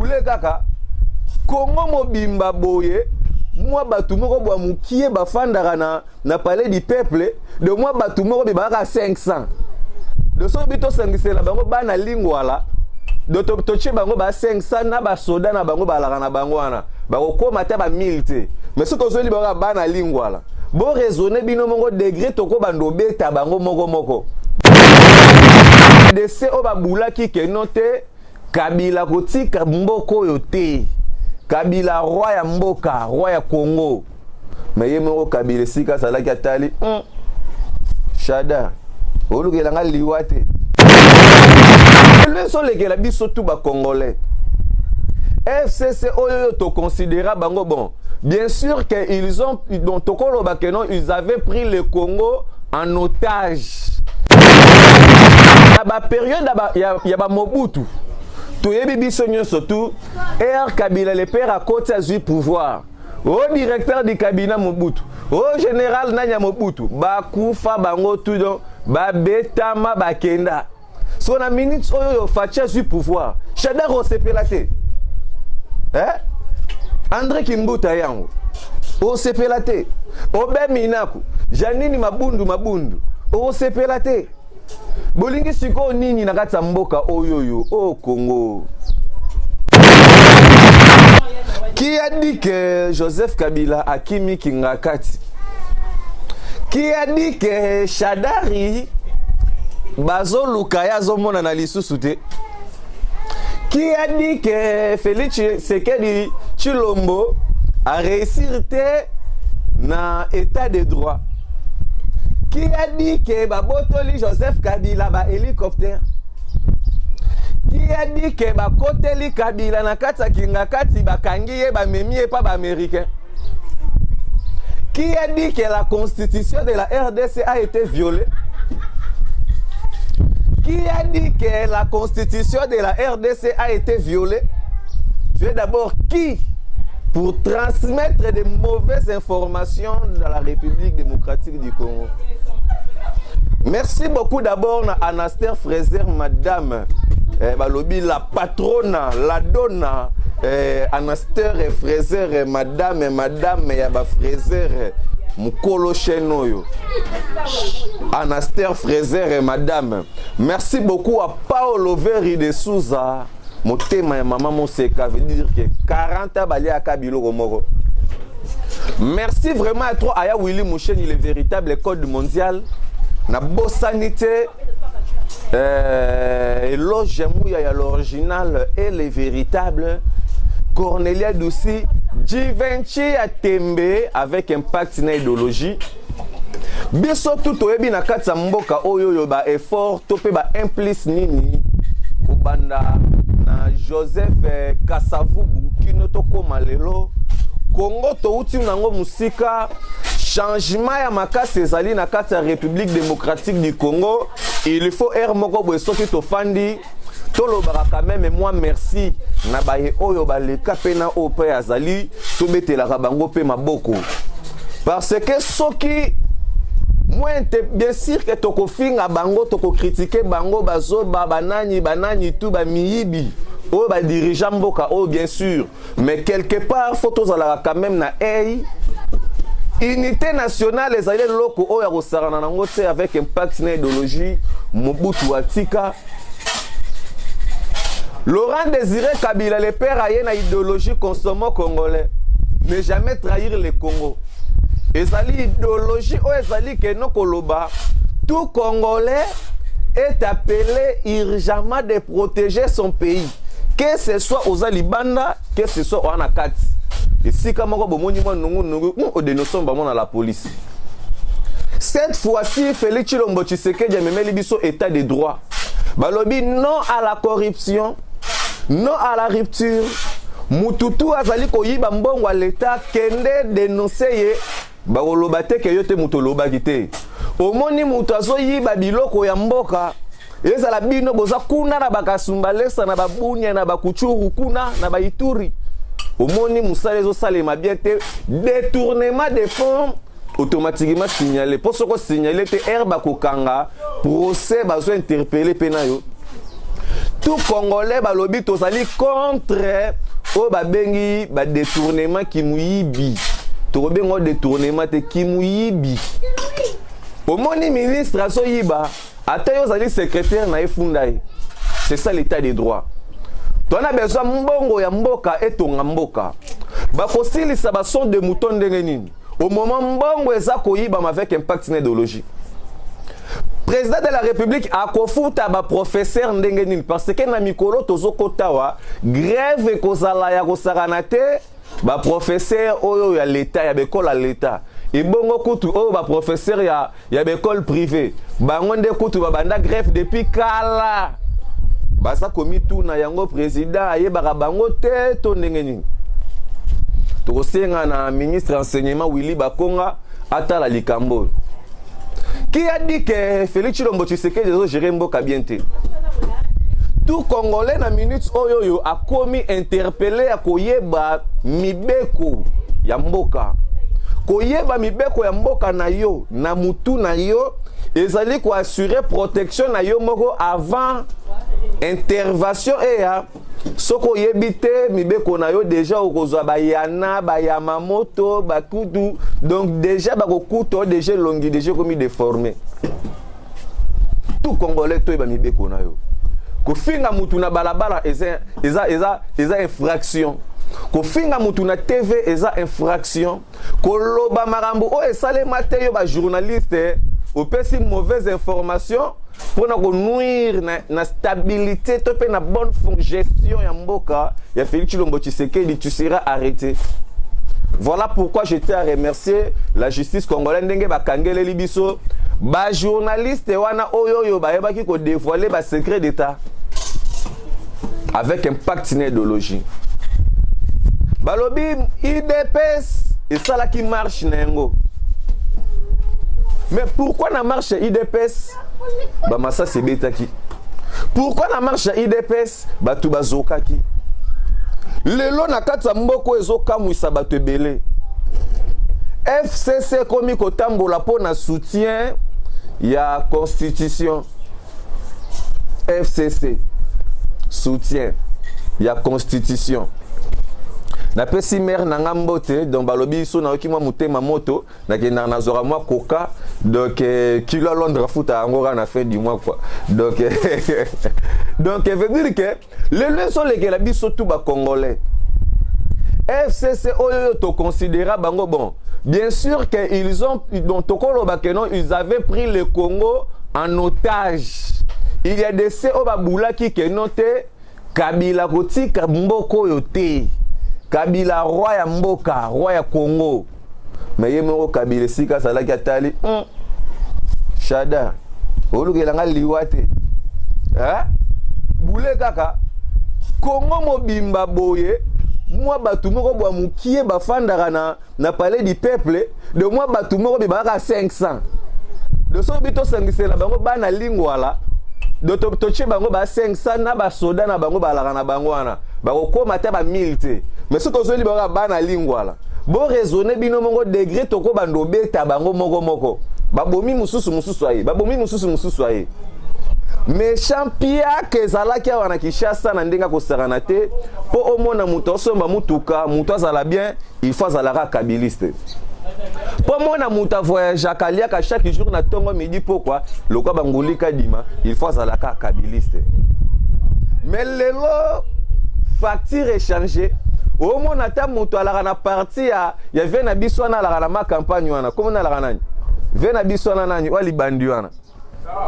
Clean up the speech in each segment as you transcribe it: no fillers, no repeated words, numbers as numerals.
Tobule kaka Kongo mobimba boye, mwa bato moko bwa mokie bafandaka na Palais du Peuple, de mwa bato moko be bakaka 500. De soki bi tosangisela bango bana Lingwala, de totie bango ba 500 na basoda na bango balaka na bango wana, bakokóma ata ba 1000 te. Mais soki tozweli bango kaka bana Lingwala, bo raisonne bino moko degré tokobanda obeta bango moko moko. Dese oyo babulaki keno te, Kabila kotika mboka oyo te. Kabila roi ya mboka, roi ya Congo. Mais ye moko Kabila esika azalaki atali, Shada olukelanga liwa te. Lelo ezolekela biso tu bacongolais. FCC oyo oyo toconsidéra bango, bon, bien sûr que ils ont, donc tokoloba que non, ils avaient pris le Congo en otage na bapériode ya bamobutu. Toyebi biso nyonso tu r Kabila le père akoti, azwi pouvoir, o directeur du cabinet Mobutu, o général nani ya Mobutu, bakufa bango tu, donc babetama, bakenda. So na minute oyo oyo Fatshi azwi pouvoir, Shadar osepela te, eh? André Kimbuta yango osepela te, Obe Minaku, Janini Mabundu Mabundu osepela te. Bolingi sikoyo nini na kati ya mboka oyo oyo o Congo? Qui a dit que Joseph Kabila akimi Kingakati? Qui a dit que Shadari bazoluka ye, azomonana lisusu te? Qui a dit que Félix Tshisekedi Tshilombo a réussir te na état de droit? Qui a dit que babotoli Joseph Kabila ba hélicoptère? Qui a dit que bakoteli Kabila na kati ya Kingakati, bakangi ye, bamemi ye pa baaméricain? Qui a dit que la constitution de la RDC a été violée? Qui a dit que la constitution de la RDC a été violée? Tu es d'abord qui pour transmettre de mauvaises informations dans la République démocratique du Congo? Merci beaucoup d'abord à Anastaire Fraser, madame balobi la patrona, la donna, Anastaire Fraser, madame, madame ya ba Fraser, mokolo chaîne oyo, Anastaire Fraser, madame. Merci beaucoup à Paolo Veri de Souza, motema ya mama Moseka, veut dire que 40 ans baliaka biloko moko. Merci vraiment à toi, Aya Willy Moucheni, le véritable code mondial. Nabosani te Éloge Mouya ya l'original et le véritable Cornelia Doussi Givenchy ya Tembe avec impact na idéologie. Biso tu toyebi na kati ya mboka oyo oyo ba effort to mpe baimplice nini kobanda na Joseph Kasavubu kino tokóma lelo. Kongo touti nango mosika. Changement ya makasi ezali na kati ya République démocratique du Congo. Il faut aire moko boye, soki tofandi, tolobaka quand même mwa merci na baye oyo baleka mpe na oyo mpe azali, tobetelaka bango mpe maboko, parce que soki moins te, bien sûr que tokofinga bango, tokocritiquer bango, bazoba, banani banani tu, bamiyibi oyo badirigea mboka oyo, bien sûr, mais quelque part faut tozalaka quand même na ei unité nationale. Ezali eloko oyo ya kosakana nango te avec impact na idéologie. Mobutu atika, Laurent Désiré Kabila le père aye na idéologie consommant congolais, ne jamais trahir le Congo. Ezali idéologie oyo ezali keno koloba tout Congolais est appelé urgemment de protéger son pays, que ce soit oza libanda, que ce soit oza na kati. Esika moko bomoni mwa nungunungu, odénoncer bango na la police. Cette fois-ci, Félix Tshilombo Tshisekedi amemeli biso état de droit. Balobi non à la corruption, non à la rupture. Mututu azali koyiba mbongo ya leta, kende dénonce ye. Bakoloba te ke yo te moto olobaki te. Omoni moto azoyiba biloko ya mboka, ezala bino boza kuna na bakasumbalesa, na babunia, na bakuchuru, kuna na baituri, omoni mosala ezosalema bien te, détournement de fonds, automatiquement signalé. Mpo soki osignale te, ere bakokanga procès, bazo interpeller mpe na yo. Tout Congolais balobi tozali contre oyo babengi badetournement, kimuyibi. Tokobenga détournement te, kimuyibi. Omoni ministre azoyiba, ata yo ozali secrétaire na ye, funda ye. C'est ça l'état de droit. Tona besoin mbongo ya mboka etonga mboka. Bakosilisa basaut-de-mouton ndenge nini au moment mbongo eza koyibama avec impact na idéologie? Président de la République akofuta baprofesseur ndenge nini? Parce que na mikolo tozokota wa, grève ekozala ya kosakana te. Baprofesseur oyo ya leta, ya baekole ya leta, ebongo kutu oyo baprofesseur ya baekole privé, bango nde kutu babanda grève depuis kala. Baza komituna yango, président ayebaka bango te to ndenge nini? Tokosenga na ministre enseignement Willy Bakonga atala likambo oyo. Qui a dit que Félix Tshilombo Tshisekedi azogérer mboka bien te? Tout Congolais na minute oyo oyo akomi interpellé ya koyeba mibeko ya mboka. Koyeba mibeko ya mboka na yo na mutu na yo ezali koassurer protection na yo moko avant intervention eya. Soki oyebi te mibeko na yo, déjà okozwa bayana bayama moto bakutu. Donc déjà bakokuta o déjà elongi déjà ekomi déformé. Tout Congolais, toyeba mibeko na yo. Kofinga mutu na balabala eza infraction. Kofinga mutu na TV eza infraction. Koloba makambo oyo esalema te, yo bajournaliste opesi mauvaise information mpona konuire na stabilité to mpe na bonne gestion ya mboka ya Félix Tshilombo Tshisekedi, tu seras arrêté. Voilà pourquoi je tiens à remercier la justice congolaise ndenge bakangeleli biso bajournaliste wana oyo oyo bayebaki kodévoiler basecret d'état avec impact na idéologie. Balobi UDPS esalaki marche na yango, mais pourquoi na marche ya UDPS bamasasi ebetaki? Pourquoi na marche ya UDPS bato bazokaki? Lelo na kati ya mboka oyo ezokamwisa bato ebele, FCC ekomi kotambola mpo na soutien ya constitution. FCC, soutien ya constitution. Napesi mare na nga mbote. Donc balobi so nayoki mwa motema moto, nakendaka nazwaka mwa coca. Donc kilo ya Londres afuta yango kaka na fin du mois quoi. Donc veut dire que lelo ezolekela biso tu bacongolais, FCC oyo oyo toconsidéra bango, bon, bien sûr que ils ont, donc tokoloba que non, ils avaient pris le Congo en otage. Il y a des se oyo babulaki ke non te, Kabila kotika mboka oyo te, Kabila roi ya mboka, roi ya Congo. Mais ye moko Kabila esika azalaki atali, shada olukelanga liwa te, eh? Bule kaka Kongo mobimba boye, mwa bato moko bwa mokie bafandaka na Palais du Peuple de mwa bato moko bibakaka 500 de soki bi tosangisela bango bana Lingwala de totie bango ba 500 na basoda na bango balaka na bango wana, bakokóma ata ba 1000 te. Mais soki tozoli bango bana Lingwala, boraisonner bino moko degré tokobanda obeta bango moko moko, babomi mosusu, mosusu aye, babomi mosusu, mosusu aye. Méchant piaka ezalaki awa na Kinshasa na ndenge akosakana te. Mpo omona moto asomba mutuka, moto azala bien, il faut azalaka kabiliste. Mpo mona moto avoyageaka, aliaka chaque jour na ntongo, midi, pokwa lokwa bangulika dima, il faut azalaka kabiliste. Mais lelo facture échange, omona ata moto alaka na parti ya ve na biso wana, alaka na ma campagne wana, komona alaka nani, ve na biso wana nani, oyo libandi wana,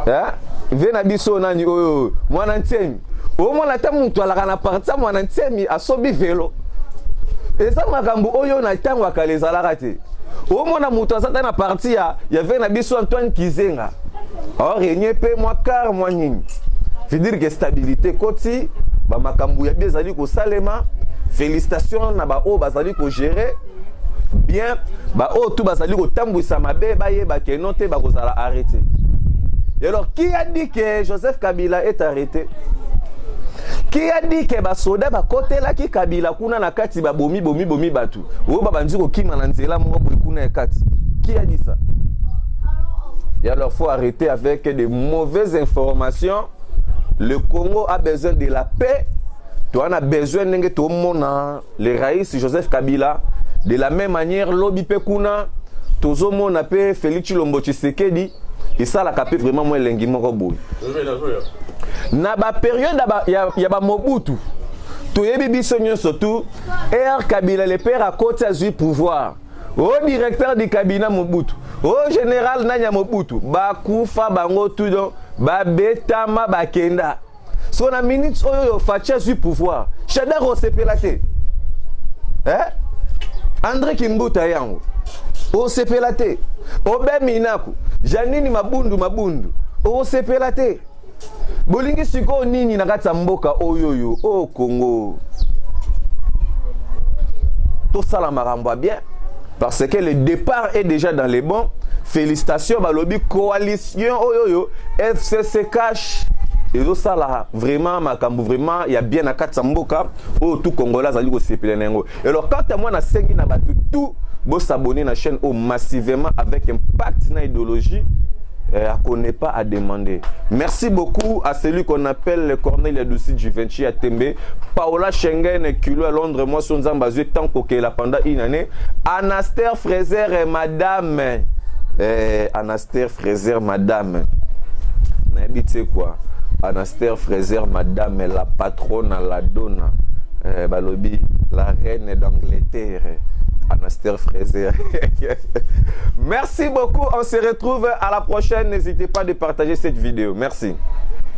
eh? Ve na biso nani oyo, mwana Ntiemi. Omona ata moto alaka na parti ya mwana Ntiemi asobi velo. Eza makambo oyo na ntango ya kala ezalaka te. Omona moto aza ta na parti ya ve na biso Antoine Kizenga, aorenie mpe mwa car mwa nini. Veut dire que stabilité koti, bamakambo ya bi ezali kosalema. Félicitation na baoyo bazali kogérer bien. Baoyo tu bazali kotambwisa mabe, bayeba ke non te, bakozala arrêté. Et alors, qui a dit que Joseph Kabila est arrêté? Qui a dit que basoda bakotelaki Kabila kuna na kati, babomi bomi bomi bato oyo babandi kokima na nzela moko boye kuna ya kati? Qui a dit ça? Et alors, faut arrêter avec de mauvaises informations. Le Congo a besoin de la paix. Toza na besoin ndenge tomona le raïs Joseph Kabila. De la même manière, lobi mpe kuna tozomona mpe Félix Tshilombo Tshisekedi, esalaka mpe vraiment mwa elengi moko boye. Na bapériode ya bamobutu, toyebi biso nyonso tu r Kabila le père akoti, azwi pouvoir, o directeur du cabinet Mobutu, o général nani ya Mobutu, bakufa bango tu, donc babetama, bakenda. So na minute oyo oyo Fatshi azwi pouvoir, Shadary osepela te, eh? André Kimbuta yango osepela te, Aubin Minaku, Jeanine Mabundu Mabundu osepela te. Bolingi sikoyo nini na kati ya mboka oyo oyo oyo Congo? Tosala makambo ya bien parce que le départ est déjà dans les bons. Félicitations. Balobi coalition oyo oyo FCC CACH ezosala vraiment makambo vraiment ya bien na kati ya mboka oyo. Tout Congolais azali kosepela na yango. Alors, quant à moi, nasengi na bato tout bosabonner na chaîne oyo massivement, avec impact na idéologie qu'on n'est pas à demander. Merci beaucoup à celui qu'on appelle Corneille Adoussi Givenchy à Tembe, Paola Schengen, Kilo à Londres, moi son Zambazue, tant qu'elle pendant une année, Anaster Fraser et Madame, Anaster Fraser, Madame, nayebi te quoi, Anaster Fraser, Madame, la patronne, la donna, balobi, la reine d'Angleterre. Anaster Fraser. Merci beaucoup. On se retrouve à la prochaine. N'hésitez pas de partager cette vidéo. Merci.